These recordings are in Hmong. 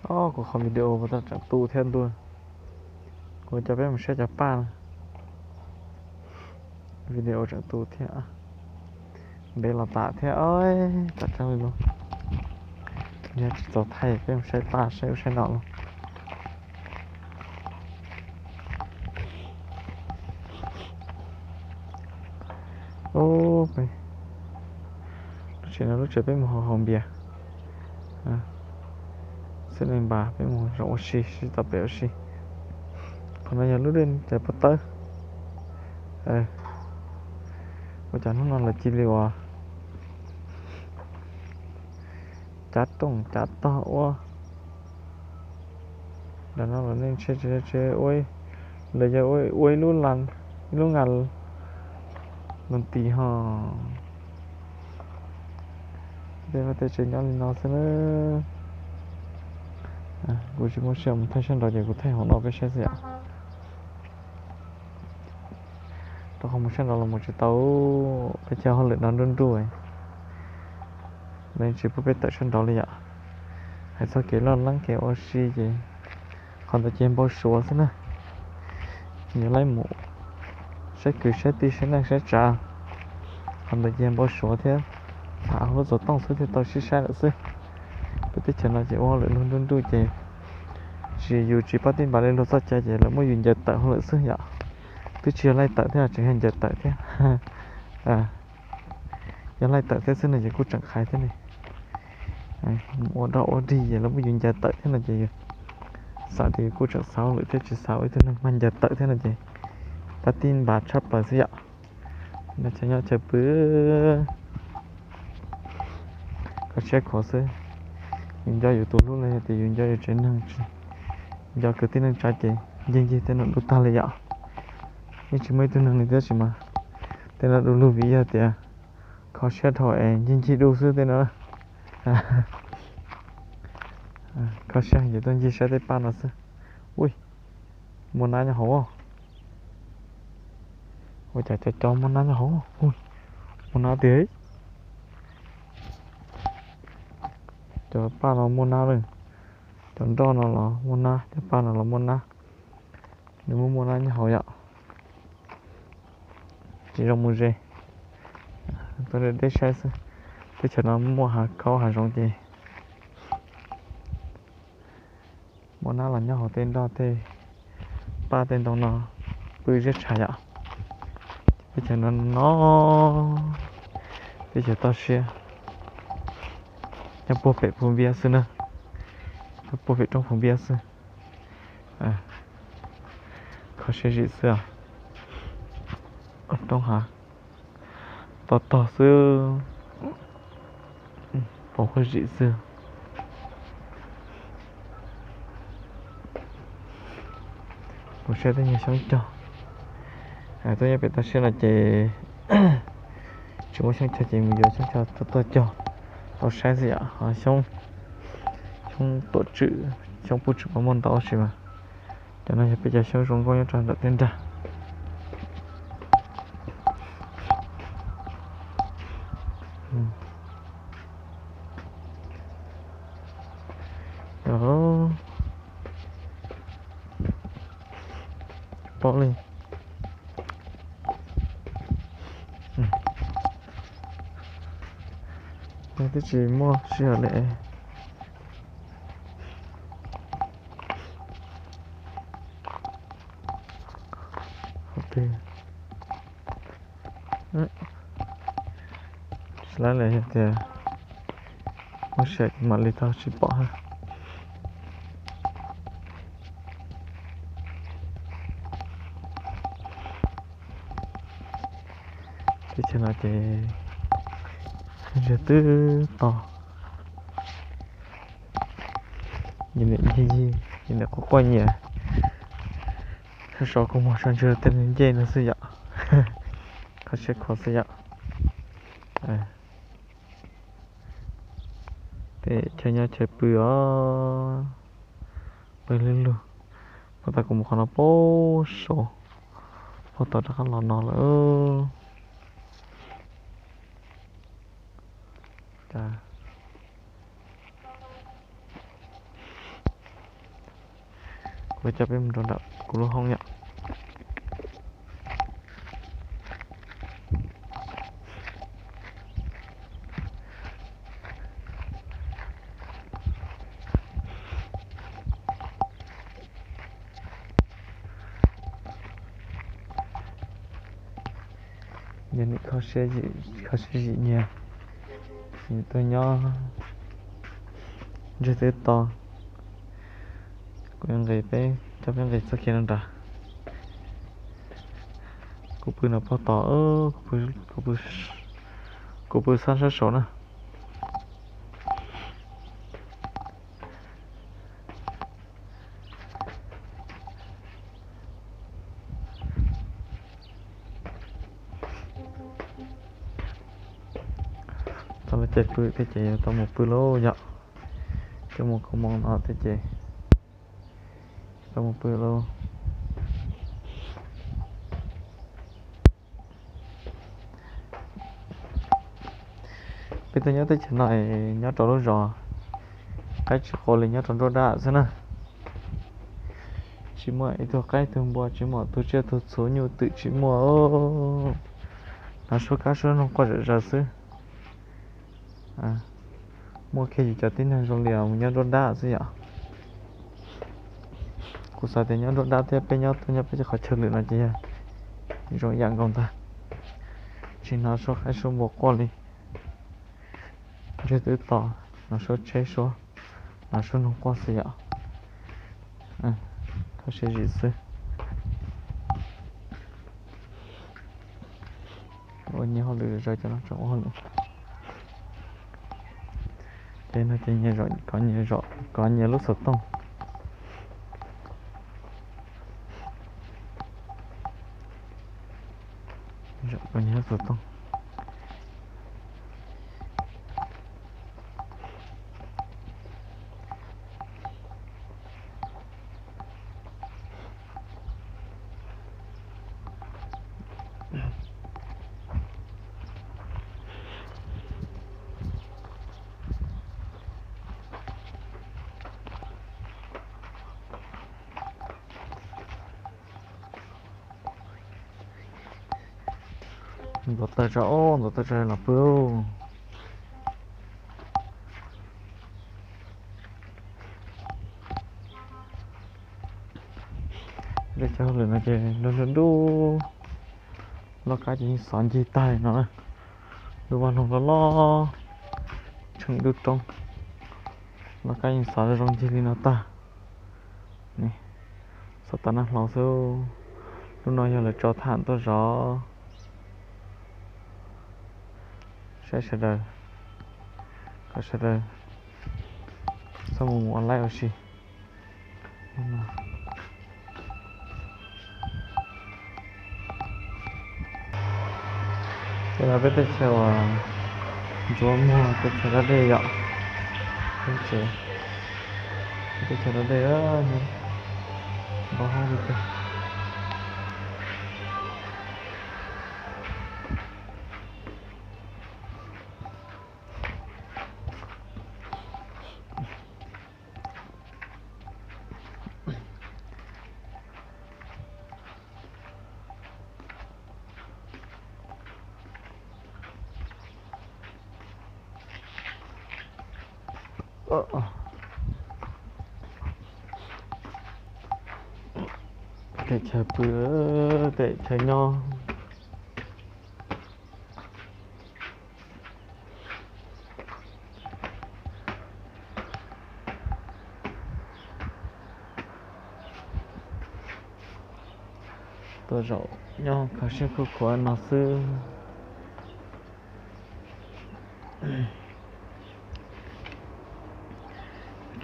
Ob, kuv qhov video puas tau tseem tu thiab ntuj. Kuv coj peb mus saib cov paj na. Video tseem tu thiab. Ntev los tas thiab, tam tseeb li lus. Yog tsis txaus thaij peb mus saib paj saib ub saib no lawm. Lub tsev no lub tsev peb mus haus haus npias, xwb ne npas peb mus zaum ua si sib tau pem ua si. Qhov no yog lub dej cawv pob tawb. Ua cas hnub no lawv cia li uas cav rooj cav tog ua. Ntawm no los nej ntshe tsis, lawv yog ua ib lub, ib lub ngas lus ntis ho. Tej vaj tej tsev nyob li no xwb na. Kuv tsis muaj sij hawm mus thaij sab nraud ces kuv thaij hauv no peb saib xwb yom. Rau qhov mus sab nraud los mus tsis tau, peb chaw hauj lwm no nruj nruj, lawv tsis pub peb tawm sab nraud li yom. Hais txog kev loj leeb kev ua si ces qhov ntawd ces npau suav xwb na. Yuav laib mus saib kwv saib tij saib neej saib tsav, qhov ntawd ces npau suav thiab tham hauv lub xov tooj xwb thiaj tau sib saib lawm xwb. Peb teb chaws no ces ua hauj lwm luag nruj nruj ces tsis, yus tsis pab tij npam li luag txoj cai ces lawv muab yus ncaws tawm hauj lwm xwb yom. Twb tsis yog laij tawm thiab tseem yog ncaws tawm thiab. Yog laij tawm thiab xwb no ces kuj tseem qhais thiab ne. Ua dog ua dig ces lawv muab yus ncaws tawm thiab no ces yus xav tias yus kuj tseem xav hauj lwm thiab tsis xav ua ib tug neeg mag ncaws tawm thiab no ces pab tij npam tshaj plaws xwb yom. No chaw nyob chaw pw, kho siab khuav xwb. Yus nco yus tus hlub los yog tias yus nco yus tsev neeg, nco kwv tij neej tsa ces ncig ncig tej no du tag li yom. Yeej tsis muaj ib tug neeg li thiab tab sis mas tej no du lug vim yog tias kho siab dhau es ncig ncig du xwb tej no. Kho siab ces tuaj ncig saib tej paj no xwb. Ui, muaj nab nyob hauv. Ua cas cov cov muaj nab nyob hauv? Muaj nab tiag. Cov paj no muaj nab lawm. Cov nroj no los muaj nab, cov paj no los muaj nab. Nws muaj muaj nab nyob hauv yom. Tsis zoo mus ze, tuaj deb deb saib xwb. Teb chaws no muaj hav khaub hav zoov ces muaj nab los nyob hauv tej nroj tej paj tej ntoo no pw ziab tshaj yom. Teb chaws no no, teb chaws toj siab, nyob puag pem Phu Npiab xwb na, nyob puag pem roob Phu Npiab xwb. Kho siab zim xwb, roob hav tog tog xwb, pom qhuav zim xwb. Kuv saib tej nyuag xyoob cog, tuaj nyob pem toj siab no ces tsis muaj xyoob cog ces mus yuav xyoob cog tuaj cog tau saib xwb yom. Xyoob, xyoob tuam tswm, xyoob puj tswm puas muaj ntau tab sis mas cov no yog peb cov xyoob zoo nkauj nyob rau ntawm tej nrag. Paub li. Twb tsis muaj sij hawm li. Tsis lab li yog tias muaj sij hawm mam li tau tsis pom ha. Teb chaws no ces ntseg twb to. Yus niam ncig ncig, yus niam quaj quaj nyias, so kuv muag so ntseg tej ncej no xwb yom. Kho siab khuav xwb yom. Tej chaw nyob chaw pw os, pawg lug lug. Puag ta kuv mus qhov no puag saud, puag ta rov qab los no lawm. Cas Kuv coj peb mus rau nram kuv lub hoob yom. Yog nim kho siab zim nyiag, tuaj nyob ntseg twb to. Kuv yuav nqis peb, coj peb nqis txoj kev no nrad. Kuv pw no pog tom, kuv pw sab sab saud na. Txog lub caij pw thiab ces yuav tau mus pw lauj yom. Coj mus kaus moos no thiab ces tau mus pw lauj. Peb tuaj nyob teb chaws no, nyob rau lub zos, qaib tsis qua li, nyob rau nruab dab xwb na. Tsis muaj ib tug qaib tug npua, tsis muaj tug tsiaj tug txhu, nyuj twm tsis muaj. Hnov suab kab suab noog quaj zom zaws xwb. Muaj kiag yus cov tib neeg zoo li mus nyob nruab dab xwb yom. Kuv xav tias nyob nruab dab thiab peb nyob tuaj nyob peb cov qhov chaw lwm no ces yog zoo ib yam nkaus ntag. Tsis hnov suab qaib suab npua quaj li. Ntseg twb to, hnov suab tsheb suab, hnov suab noog quaj xwb yom. Kho siab zim xwb. Ua nyias hauj lwm, zov cov no tseem ua hauj lwm. Ces no ces kov nyias lub xov tooj. Kov nyias lub xov tooj. Ntxov tawm tsam, ntxov tawm tsam los pw. Dej cov hauj lwm no ces lub hlwb dub, loj kab ces yeej xov ncig tag li no na. Lub vaj loog loj loj, tsheej ib lub roob, loj kab yeej xov zoo ncig li no tag. Xov tas nag hlau xwb. Lub no yog lawv tso tham tuaj zov. Saib sawv daws, kom sawv daws txhob mus ua laib ua si. Ces no peb teb chaws uas ntsuav muag teb chaws dab dej yom. Peb teb chaws dab dej, npau haub li cas. Teb chaws pw, teb chaws nyob. Tuaj zaum nyob kho siab khuj khuav no xwb.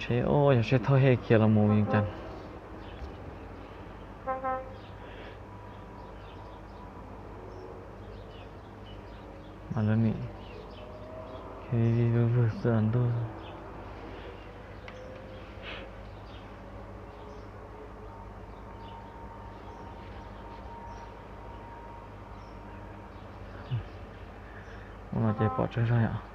Tsheb, yog tsheb thauj hej khiav los mus yeej cas. Mas lawv nim, vwg vwg xwb ntuj. Ua no ces pom tsawg zog yom.